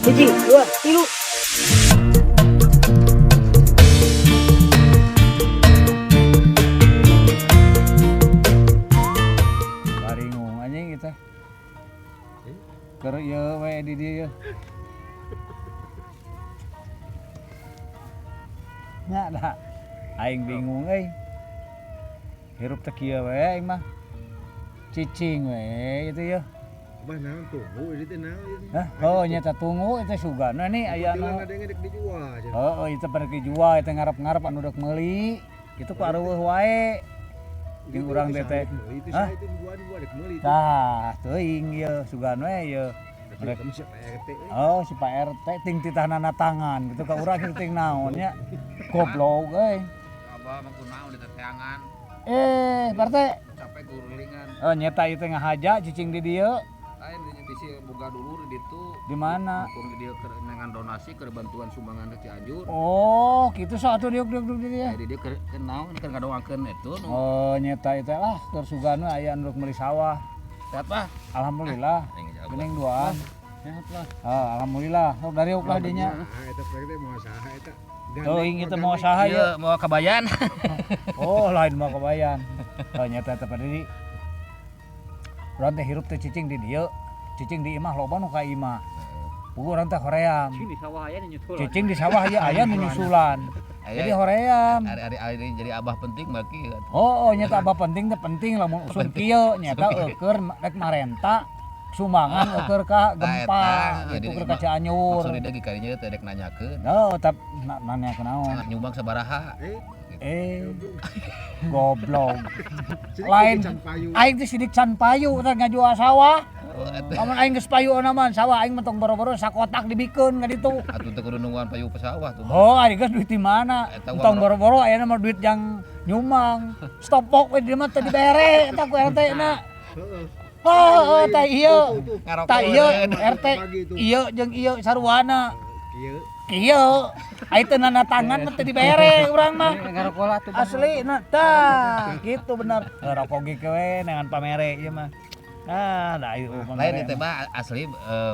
Hiji, dua, tilu. Baringung anjing kita. Keur ieu we di dieu yeuh. Nya da. Aing bingung euy. Hirup teh kieu we aing mah. Cicing we itu yeuh. Bah naon tunggu ieu teh naon ieu teh? Hah? Oh nya teh tunggu itu sugana nih aya Kebetulan nu. ada yang rek dijual cenah. Heeh, itu pada dijual itu ngarep-ngarep anu dek meuli. Itu ku areueuh wae. Jeung urang teh teh. Itu Hah? saya itu gua rek meuli itu. Tah, teuing ieu sugan we ieu. Tapi kamu siapa RT euy. Oh, si Pak RT ting titahnana tangan gitu ka urang kitu ting naon nya. Goblok euy. Abah mah kunaon di teteangan, Eh, Pak RT. capek gurulingan. Oh, nyeta ieu teh ngahaja cicing di dieu. Lain di bisi boga dulur di ditu. Di mana? Mumpung di dieu keur nengan donasi keur bantuan sumbangan ke Cianjur. Oh, kitu sok atuh diuk-diuk di dieu. Aya di dieu keur keur naon keur ngadoakeun itu nu. Oh, nyeta ieu teh lah keur sugan we aya anu rek meuli sawah. Sehat, Bah? Alhamdulillah. Aing jawab. Geuning duaan. Sehat lah. Ah, alhamdulillah. Sok dariuk lah dinya. Nah, eta Pak RT mau saha eta? Teuing ieu teh mau saha Ieu ieu? mau kabayan. Oh, lain mau kabayan. Oh, nyata teh Pak Dedi. Urang teh hirup teh cicing di dieu. Cicing di imah loba nu ka imah. Puguh urang teh hoream. Cicing di sawah aya nu nyusulan. Cicing di sawah ieu aya nu nyusulan. Jadi hoream. Ari ari jadi abah penting mah kieu. Oh, oh nyata abah penting teh penting lamun usum kieu nyata eueur rek marenta sumbangan eueur ka gempa gitu keur ka Cianjur. Maksudna ge kadinya teh rek nanyakeun. Oh, tap nanya kunaon? Nyumbang sabaraha? Eh, goblok. Sidik Lain can payu. Aing teh sidik can payu teh ngajual sawah. Oh, eta. Lamun aing geus payu mah sawah aing mah tong boro-boro sakotak dibikeun ka ditu. Atuh teu kudu nungguan payu pesawah tuh. Oh, aing geus duit di mana? Eta uang Tong boro-boro ayeuna mah duit jang nyumang. Stopok we di mah teu dibere eta ku RT na. Heeh. Oh, tah ieu. Ngarokok Tah ieu eureun. RT ieu jeung ieu saruana. Kieu. Kieu. Aing teu nanda tangan mah teu dibere urang mah. Ngarokok lah tuh. Asli nah tah gitu bener. Rokok ge we nengan pamere ieu mah. Ah, da ieu Lain itu mah asli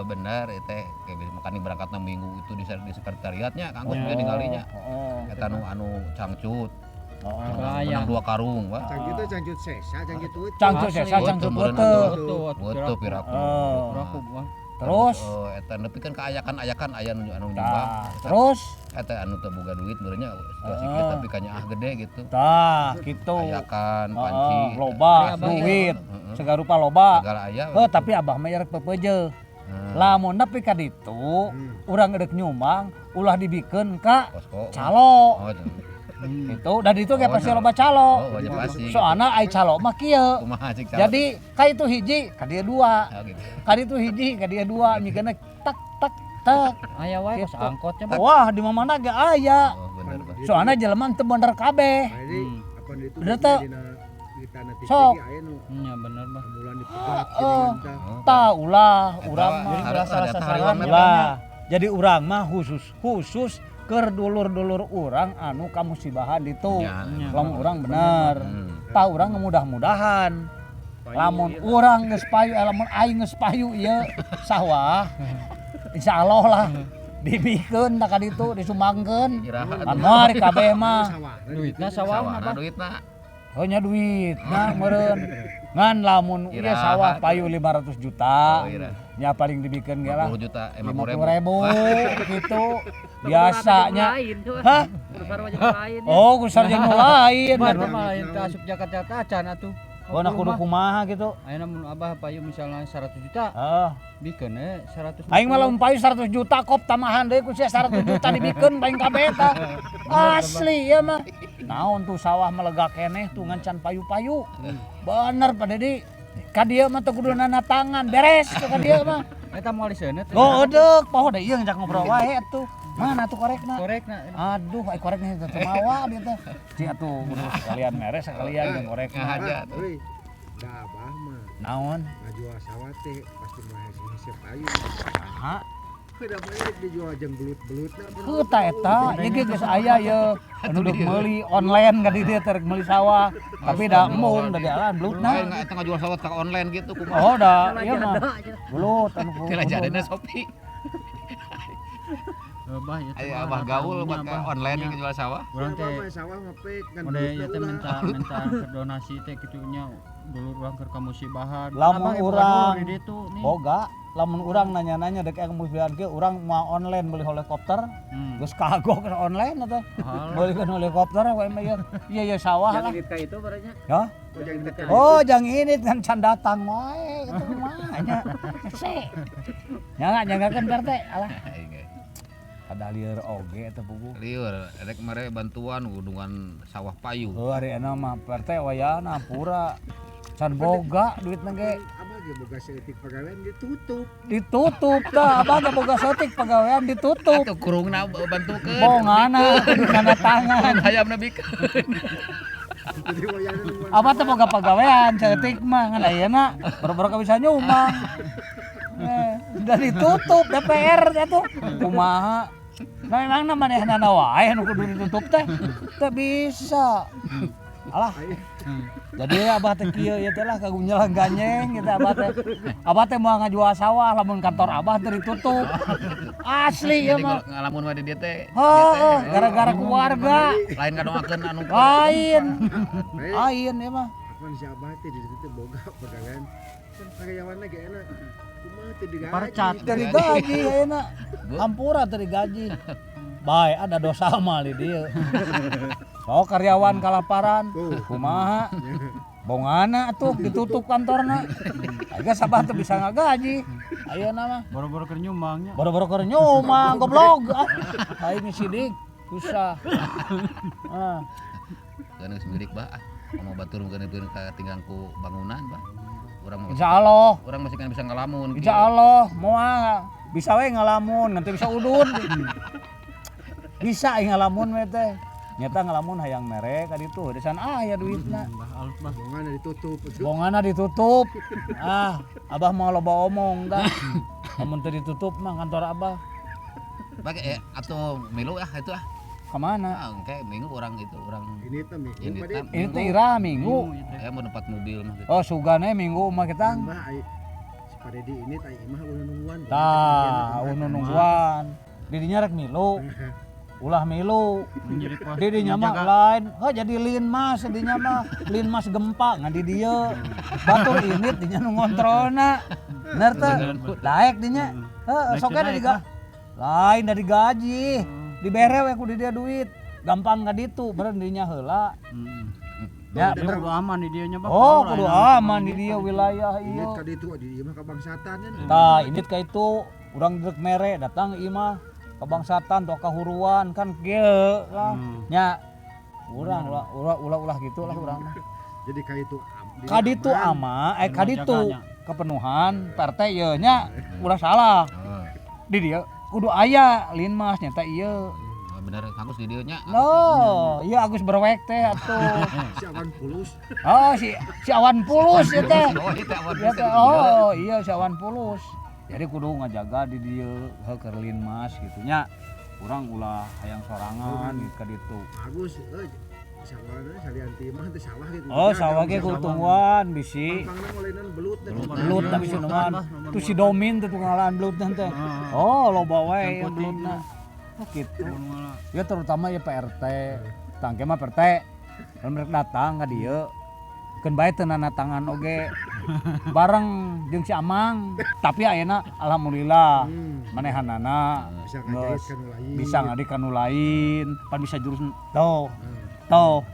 bener itu teh kayak makanya berangkatna minggu itu di sekretariatnya kanggo oh, ninggalinya. Heeh. Eta nu anu cangcut. Heeh. Menang dua karung, Pak. Cangcut teh cangcut sesa, cangcut teueuh. Cangcut sesa, cangcut beuteung. Betul piraku. Oh. Piraku mah. Terus eta nepi kan kaayakan-ayakan aya nu anu nyumbang. tah, terus Eta anu teu boga duit meureunnya situasi kieu tapi kanyaah gede gitu. tah gitu. Ayakan, panci, Heeh, loba duit, segala rupa loba. Segala aya. Heuh, tapi abah mah rek pepeje. Lamun nepi ka ditu, urang edek nyumbang ulah dibikeun ka Posko. calo. Oh, Itu dan itu ge Oh, pasti nah. loba calo. Oh, aja pasti. Soalna ai calo mah kieu. Kumaha cik calo? Jadi ka itu hiji, ka dieu dua. Oh, gitu. Ka ditu hiji, ka dieu dua, mikeunna tak tak tak. Aya wae kos Gitu. angkotnya. Bah. Wah, di mana ge aya. Oh, bener, Pak. Soalna jelema teu bener kabeh. Jadi apa itu Udah teu. dina di tanah TV Sok. ge aya nu Nya bener bah. ambulan dipegat Heeh. geuningan tah. Tah ulah urang mah. Harus ada sasaran. Ulah. Jadi urang mah khusus khusus keur dulur-dulur urang anu kamusibahan ditu. Ya, Lamun urang bener. Tah urang mudah-mudahan. Lamun urang geus payu, lamun aing geus payu ieu sawah. Insyaallah lah dibikeun tah ka ditu disumbangkeun. Iraha Anu ari kabeh mah. Sawahna Duitna sawahna sawahna bah. duitna. Oh nya duit, nah meureun. Ngan lamun ieu Iraha. sawah payu 500 juta. Oh, iraha. Nya paling dibikeun ge lah 50 juta, 50 ribu gitu. Biasanya. Hah? Lain. Oh, kusar jeung nu lain. Bah, mah lain teh asup Jakarta acan atuh. Oh, nah kudu kumaha gitu. Ayeuna mun abah payu misalnya 100 juta, Heeh. bikeun we 100. Aing mah lamun payu 100 juta kop tamahan deui ku sia 100 juta dibikeun paling kabeh eta. Asli ya mah. Naon tuh sawah melega keneh tuh ngan can payu-payu. Bener Pak Dedi. Ka dieu mah teu kudu nana tangan, beres tuh ka dieu mah. Eta moal diseuneut. Oh, edeuk, poho da ieu ngajak ngobrol wae atuh. Mana tuh korekna? Korekna. Aduh, ai korekna teh teu mawa dia teh. Cik atuh kudu sekalian meres sekalian jeung korekna. Ngahaja tuh. Euy, da abah mah Naon? ngajual sawah teh pasti mah hese-hese payu. Saha? Heuh da mah dijual jeung belut-belutna. Heuh ta eta, ieu ge geus aya ye anu deuk meuli online ka di dieu teh rek meuli sawah. Tapi da embung da dialan belutna. Lain eta ngajual sawah ka online gitu kumaha. Oh da, ieu mah. Belut anu Teh jadena Shopee. Abah ya Ayo abah gaul buat online yang jual sawah. Urang teh sawah ngepek kan. Mode ieu teh minta donasi teh kitu nya dulur urang keur kamusibahan. Lamun urang boga, lamun urang nanya-nanya dek yang musibahan kieu urang mau online beli helikopter. Geus kagok online teh. Belikeun helikopter we mah ieu. Ieu sawah lah. Jangan ka itu baranya. Hah? Oh, jangan ini kan can datang wae kitu mah nya. Hese. Nya nyanggakeun RT alah. Ada lieur oge eta buku. Lieur, rek mere bantuan gunungan sawah payu. Heuh ari ena mah RT wayana pura. Can boga duitna ge. Abah ge boga saeutik pagawean ditutup. Ditutup tah, abah ge boga saeutik pagawean ditutup. Atuh kurungna bantukeun. Bongana tanda tangan. Hayamna bikeun. Abah teh boga pagawean saeutik mah ngan ayeuna boro-boro ka bisa nyumbang. Udah ditutup DPR atuh. Kumaha? Nah emangna manehna wae nu kudu ditutup teh. Teu bisa. Alah. Jadi abah teh kieu ieu teh lah kagunyelang ganyeng gitu abah teh. Abah teh moal ngajual sawah lamun kantor abah teh ditutup. Asli ieu mah. Ngalamun mah di dieu teh. Heeh, gara-gara keluarga. Lain ngadoakeun anu lain. Lain ieu mah. Apan si abah teh di dieu teh boga pagawean. Kan karyawanna ge enak. Kumaha teh digaji. Parcat. Teu digaji ayeuna. Hampura teu digaji. Bae ada dosa mah di dieu. So karyawan kalaparan, kumaha? Bongana atuh ditutup kantorna. Aga sabah teu bisa ngagaji. Ayeuna mah boro-boro keur nyumbang nya. Boro-boro keur nyumbang goblok. Aing sidik susah. Ah. Geus geus milik bah. Mau batur meukeun ka tinggang ku bangunan bah. Urang insyaallah. Urang masih kan bisa ngalamun. Insyaallah moal bisa we ngalamun, nanti bisa udun. Bisa ngalamun we teh. Nyata ngalamun hayang mere ka ditu, di sana aya duitna. Bongana ditutup. Bongana ditutup. Ah, abah mau loba omong dah. Lamun teu ditutup mah kantor abah. Pakai atau milu ah itu ah. Kemana? Ah, engke minggu orang itu orang. Ini teh minggu. Ini teh ira minggu. Aya mau tempat mobil mah gitu. Oh, sugane minggu mah kita. Mah ai si Pak Dedi ini teh imah ulah nungguan. Tah, ulah nungguan. Didinya rek milu. Ulah milu. Didinya mah lain. Oh, jadi linmas didinya mah. Linmas gempa ngan di dieu. Batur init dinya nu ngontrolna. Bener teh? Daek dinya. Heuh, sok dari lain dari gaji. Dibere we ku di dia duit. Gampang ka ditu, beureun dinya heula. Ya, bener kudu aman di dieu nya bah. Oh, kudu aman di dieu wilayah ieu. Init ka ditu di ieu mah kabangsatan nya. Tah, init ka itu urang deuk mere datang ieu mah kebangsatan atau kahuruan kan kieu lah. Nya urang ulah gitu lah urang mah. Jadi ka itu ka ditu ama ka ditu kepenuhan RT ieu nya ulah salah. Di dieu kudu aya linmas nyata ieu. Bener Agus di dieu nya. No, ieu Agus berwek teh atuh. Si Awan Pulus. Oh, si Awan Pulus ieu teh. Oh, iya si Awan Pulus. Jadi kudu ngajaga di dieu heuh keur linmas gitu nya. Urang ulah hayang sorangan gitu ka ditu. Agus euy sawahna salian ti mah teh sawah gitu. Oh, sawah ge kutungguan bisi. Pangna ngolenan belut teh. Belut tapi si noman. Tuh si Domin teh ngalaan belutna teh. Oh, loba wae belutna. Oh gitu. Ya terutama ya PRT. Tangke mah PRT. Kalau mereka datang ka dieu keun bae teu nana tangan oge. Bareng jeung si Amang. Tapi ayeuna alhamdulillah manehanana bisa ngajahit ka nu lain, pan bisa jurus tuh. Tuh.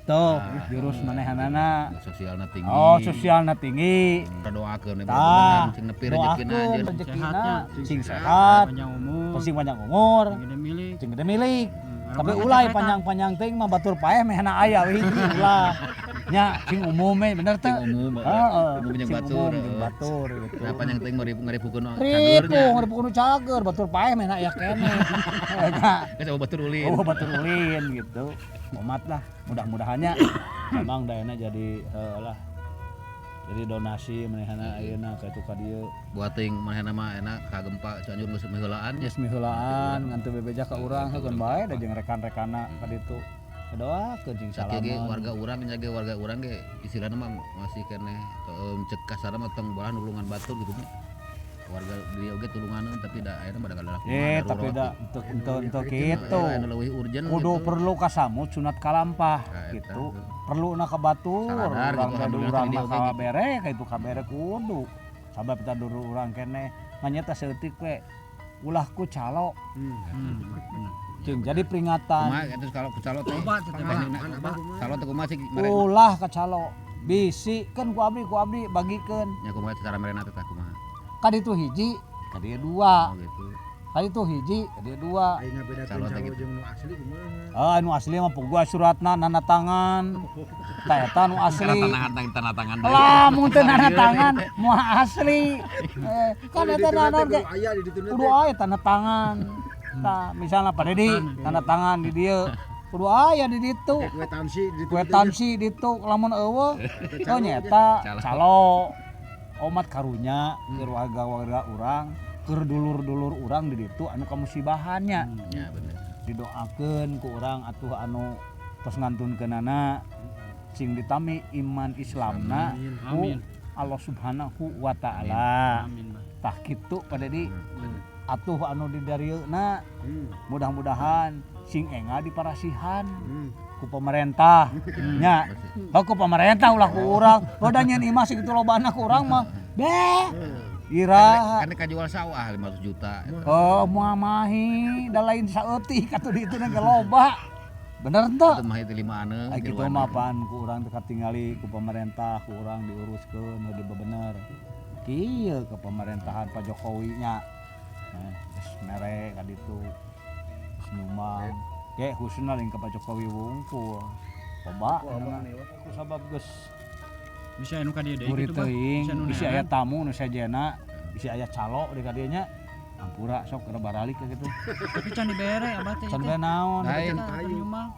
Tuh, jurus manehanana. Sosialna tinggi. Oh, sosialna tinggi. Doakeun mudah-mudahan cing nepi rezekina rezekina cing sehat, panjang umur, cing panjang umur, cing gede milik. Tapi ulah panjang-panjang teuing mah batur paeh mehna aya we hiji ulah. Nya cing umum we bener teh. Cing umum. Heeh. Umum jeung batur. Jeung batur gitu. Nah panjang teuing mah ngaripukeun cageur nya. Ngaripukeun cager batur paeh mehna aya keneh. Nya. Geus batur ulin. Oh, batur ulin gitu. Omat lah mudah-mudahannya memang dayana jadi lah. Jadi donasi manehna ayeuna ka itu ka dieu. Buat teuing manehna mah enak ka gempa Cianjur geus miheulaan. Geus miheulaan ngan teu bebeja ka urang heukeun bae da jeung rekan-rekanna ka ditu. Doakeun jeung Sakieu ge salaman. Warga urang nya ge warga urang ge istilahna mah masih keneh cek kasarna mah tong bolah nulungan batur gitu nya. Warga dia oge tulunganeun tapi da ayeuna mah da kada Tapi da untuk kitu. Anu leuwih urgent Kudu gitu. Perlu kasamut sunat kalampah Nah, eta. gitu. Perlu na ka batur, Saradar urang gitu, teh alhamdulillah urang tadi mah oge gitu. kabere ka itu kabere kudu. Sabab eta dulu urang keneh nganyeta saeutik we. Ulah ku calo. Jeung jadi peringatan. Kumaha eta kalau ku calo teh? Obat teh, Bah. Teknikna. Calo teh kumaha sih mere? Ulah ka calo. Bisikeun ku abdi bagikeun. Nya kumaha cara merena teh tah kumaha? Ka ditu hiji, ka dieu dua. Oh gitu. Ka ditu hiji, ka dieu dua. Aing ngabedakeun Calo teh calo gitu. jeung nu asli kumaha? Ah, anu asli mah puguh suratna nanda tangan. Tah eta anu asli. Tanda tangan tanda tangan. Lah mun teu nanda tangan moal asli. Kan Di eta ditu teh naon ge kudu aya di ditu kudu aya tanda tangan. Tah misalna Pak Dedi tanda tangan di dieu. Kudu aya di ditu. Kwetansi di ditu. Kwetansi ditu lamun eueuh oh nyeta Calo. calo. Omat karunya keur warga-warga urang, keur dulur-dulur urang di ditu anu kamusibahannya. Ya bener. Didoakeun ku urang atuh anu tos ngantunkeunana sing ditami iman Islamna ku Amin. Allah Subhanahu wa taala. Amin, Bah. Tah kitu Pak Dedi. Atuh anu di darieuna mudah-mudahan sing enga diparasihan ku pemerintah nya. Oh, ku pemerintah ulah ku urang. Oh da nyeun imah sakitu lobana ku urang mah. Beh. Ira. Kan kajual sawah 500 juta. Eta. Oh, moal mahi da lain saeutik atuh di itu ge loba. Bener teu? Itu mah itu lima ane. Ai kitu mah apaan ku urang teh katingali ku pemerintah, ku urang diuruskeun nu dibebener. Kieu ke pemerintahan Pak Jokowi nya. Nah, geus mere ka ditu. Geus nyumbang. Ge khususna lain ka Pak Jokowi wungkul. Loba ku sabab geus Bisa anu ka dieu deui gurih kitu, Bah. teuing, Bisa anu bisi neangan. aya tamu nu sejenna, bisi aya calo di ka dieu nya. Ampura sok keur baralik ka kitu. Tapi can dibere abah teh. Can bae naon. Lain. Eta nyumbang.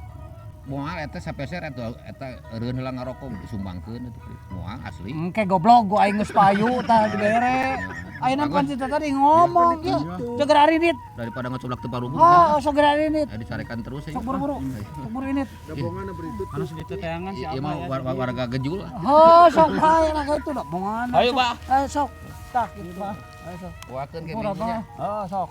Moal eta sapeser eta eta eureun heula ngarokok disumbangkeun itu. Moal asli. Engke goblok gua aing geus payu tah dibere. Ayeuna pan si tadi ngomong ieu. Segera rinit. Daripada ngocoblak teu parugu. Oh, segera rinit. Ya dicarekan terus Sok buru-buru. Sok buru init. Da bongan berikut. Harus diteteangan si Ieu abah mah ya. warga gejul. Oh, sok bae lah kitu da bongan. Ayo, Bah. Eh, sok. Tah kitu mah. Ayo sok. Wakeun ke Murah, minggunya. Bah. Oh, sok.